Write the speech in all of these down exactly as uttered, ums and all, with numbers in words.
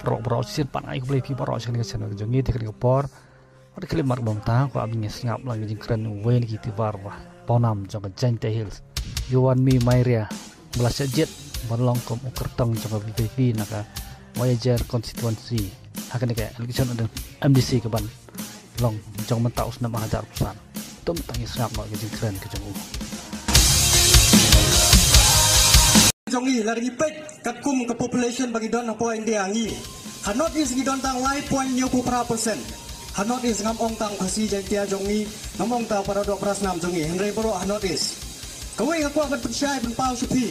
Rok bro, sien pat ai khublei phi baroh sien ka channel ka jong ngi te ka por. Wat khlem mat bam ta ko abin ngi sngap lang jingkren uwei na ki tiwar ba pawnam jong ka Jaintia Hills. Yuan mi Mairia bla sa jet ban long kum u kyrtong jong ka V P P na ka Wahiajer constituency. Ha kane ka election M D C ka ban long jong mynta u snem hajar phew san. Tum tang ngi sngap noh ka jingkren ka jong u. Jong ngi la ri pek katkum ka population ba ngi don hapoh India ngi. Ha North East ngi don tang lai point hynñiew phew phra percent. Ha North East ngam ong tang Khasi Jaintia jong ngi, ngam ong tang para doh para snam jong ngi. Hynrei baroh ha North East. Kawei nga kwah ban pynshai pynpaw sha phi.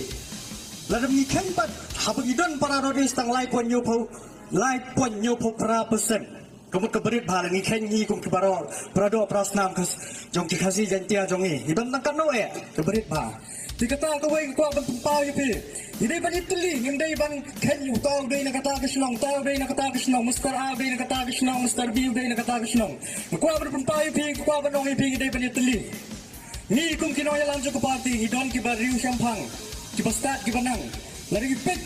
Lada ngi kheiñ pat haba ngi don para North East tang lai point hynñiew phew, lai point hynñiew phew phra percent. Ka mut ka barit bha la ngi kheiñ ngi kum ki baroh, para doh para snam Khas-, jong ki Khasi Jaintia jong ngi. Ngi don tang katno eh, ka barit bha. Te kata kawei nga kwah ban pynpaw ïa phi. Ngi dei ban ïatylli, ngim dei ban kheiñ uta u dei na kata ka shnong, uta u dei na kata ka shnong, Mister A u dei na kata ka shnong, Mister B u dei na kata ka shnong. Nga kwah ban pynpaw ïa phi, nga kwah ban ong ïa phi, ngi dei ban ïatylli. Ngi kum ki nongïalam jong ka party ngi don kiba riew shemphang, kiba stad, kiba nang. Lada ngi peit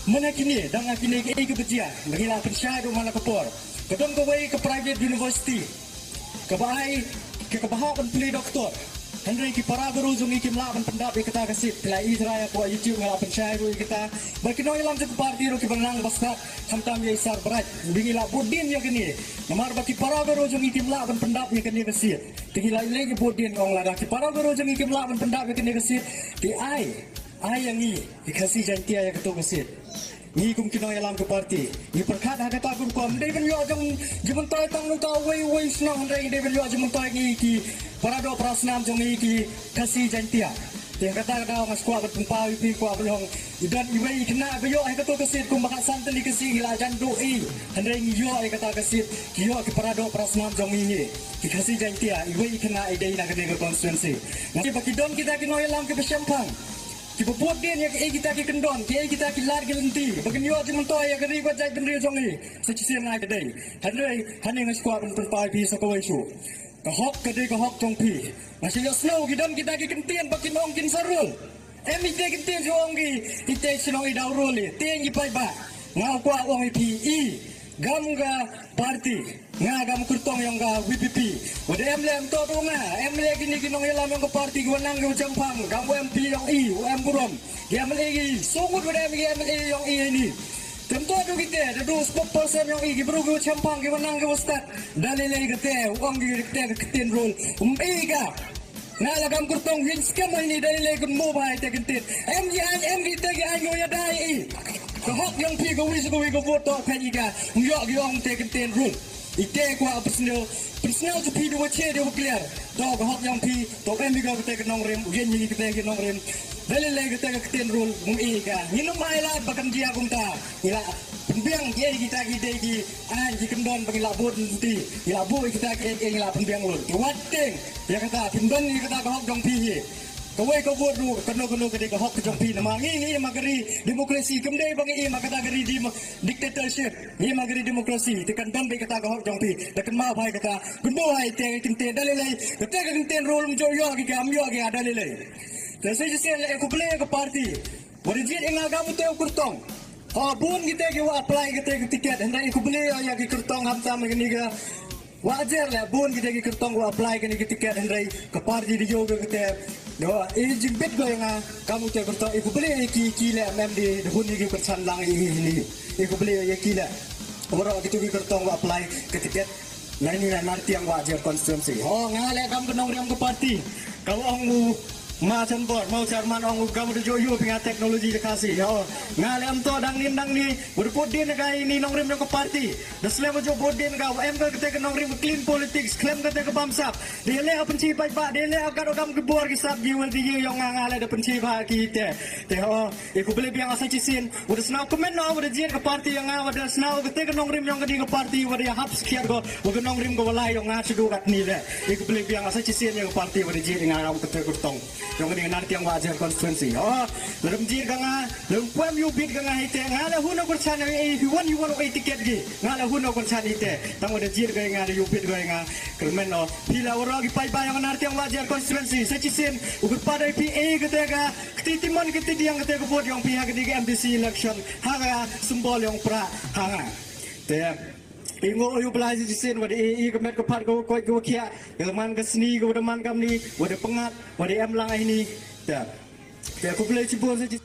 mynta kine, dang ha kine kiei kiba jia, ba ngi la pynshai ruh man la ka por. Ka don kawei ka private university kaba ai ka, kaba hap ban plie doktor. Hynrei ki para bru jong ngi kim lah ban pyndap ïa kata ka seat. Phi la ïohi trai hapoh YouTube nga la pynshai ruh ïa kata. Ba ki nongïalam jong ka party ruh kiba nang ba stad, khamtam ïa i Sir Bright. Ba ngi la bud dien ïa kane. Namar ba ki para bru jong ngi kim lah ban pyndap ïa kane ka seat. Te ngi la leit bud dien, ong lada ki para bru jong ngi kim lah ban pyndap ïa kane ka seat, te ai, ai ïa ngi ki Khasi Jaintia ïa kato ka seat. Ngi kum ki nongïalam ka party ngi pyrkhat ha kata ka rukom. Dei ban ïoh jingmyntoi tang na uta uwei uwei u shnong, hynrei dei ban ïoh jingmyntoi ngi ki para doh para snam jong ngi ki Khasi Jaintia. Te ha kata ka daw nga sngewkwah ban pynpaw ïa phi, kwah ban ong, i don iwei i khynnah ba ïoh ha kato ka seat kumba khatsan tylli ka seat, ngi la jan duh i. Hynrei ngi ïoh ïa kata ka seat, ki ïoh ki para doh para snam jong ngi hi, ki Khasi Jaintia, iwei i khynnah i dei na kane ka constituency. Nga sngew ba ki don kita ki nongïalam kiba shemphang, kiba bud dien ïa kiei kita ki kyndon, kiei kita ki lad ki lynti ba kin ïoh jingmyntoi ïa ka ri bad jaitbynriew jong ngi. Sa shisien nga dei, hynrei hangne nga sngewkwah ban pynpaw ïa phi sa kawei shuh. Ka hok ka dei ka hok jong phi. Nga shu ïohsngew ki don kita ki kyntien ba kin ong kin sa rule. Em ite kyntien shu ong ki, ite shu ong i daw rule i, te ngi paidbah. Nga kwah ong ïa phi, i, gam ka party, nga gam kyrtong yong ka V P P. Wat em leh em to du nga, em leh kine ki nongïalam yong ka party ki wan nang ki wan shemphang, gam u M P yong i, u em burom. Ki M L A ki, shu ngut wat em ki M L A yong i ni. Te em to du kite, da du spokesperson yong i, ki bru ki wan shemphang, ki wan nang ki wan stad. Da lei lei kate, u ong ki kate ka kyntien rule. Um i ka. Nga la gam kyrtong ïing skhem ïa ini, da lei lei kynmaw bha ite kyntien. Em ki aiñ, em kite ki aiñ ko ïa da ïa i. Ka hok yong phi kawi sa kawi ka vote to phi i ka. Um ïoh ki ong te kyntien rule. Ite kwah pynsngew, pynsngew sa phi da wa che da wa clear. To ka hok yong phi, to em i ka kate ka nongrim, ïeng ïa kate ka nongrim. Da lei lei kate ka kyntien rule, um i ka. Ngin ym ai lad ba kan jia kumta. Ngi la pynbiang kiei kita ki dei ki aiñ ki kyndon ba ngi la bud nti. Ngi la buh kita kiei kiei ngi la pynbiang lut. Te wat teng ïa kata, pynbiang ïa kata ka hok jong phi hi. Kawei ka vote ruh kano kano ka dei ka hok ka jong phi, namar ngi ngi im ha ka ri democracy, kam dei ba ngi im ha kata ka ri demo-, dictatorship. Ngi im ha ka ri democracy, te kan don beit kata ka hok jong phi. Da kynmaw bha ïa kata, kynmaw bha ïa te ka kyntien da lei lei. Kata ka kyntien rule ym ju ïoh ki, kam ïoh ki da lei lei. Te sa shisien leh khublei ïa ka party. Wat jied ïa nga kam u te u kyrtong. Ho, bun kite ki wa apply kite ki ticket, hynrei khublei ïa ki kyrtong, khamtam kine ki wa jer leh, bun kite ki kyrtong wa apply kine ki ticket, hynrei ka party da ïoh kite. Ho, i jingbit ko ïa nga kam u te u kyrtong, i khublei ïa ki, ki leh, em em di da hun ïa ki kyrsan lang i hi ni. I khublei ïa ki leh. Waroh kito ki kyrtong wa apply ki ticket. Nai ni na Nartiang Wahiajer constituency. Ho, nga leh kam ka nongrim ka party. Ka ong u Ma Chanbor, ma u chairman ong u kam da ju ïoh pynïa technology da Khasi. Ho, nga leh em to dang nin dang ni. Wat bud dien ka ini nongrim ka party. Da slem ju bud dien ka, em ka kate ka nongrim clean politics, khlem kate ka bamsap. Da leh pynchi paidbah, da leh ka kam ki bor ki sap ji wel di yong nga, nga leh da pynchi ba kite. Te ho, i khublei biang sa shisien. Wat sngap comment noh, wat jied ka party ïa nga, wat sngap kate ka nongrim yong kane ka party, wat ïa hap skhiat ko, wat ka nongrim ko wa lai yong nga shuh katne leh. I khublei biang sa shisien ïa ka party, wat jied ïa nga kam kate ka kyrtong yong kane ka Nartiang Wahiajer constituency. Oh, lada ym jied ka nga, lada ym kwah Bit ka nga hi te nga la hun o kyrchan ei ei hi wan hi wan o ei ticket gi nga la hun o kyrchan hi te tang wa da jit ga nga da yu bit ga nga kyrmen o phi la waro gi pai bai nga nar tiang wa jer constituency sa chi sin u kyrpad ei phi ei ka te ga kti timon kti diang ka te ka vote yong phi ha ka di ga M D C election ha ga symbol yong pra ha nga te ingo u yu blai sa chi sin wa da ei ei ka met ka phat ka wa koi ka wa khia ka man ka sni ka wa da man ka mni wa da pengat wa da em lang ei ni te te ku blai chi bor sa chi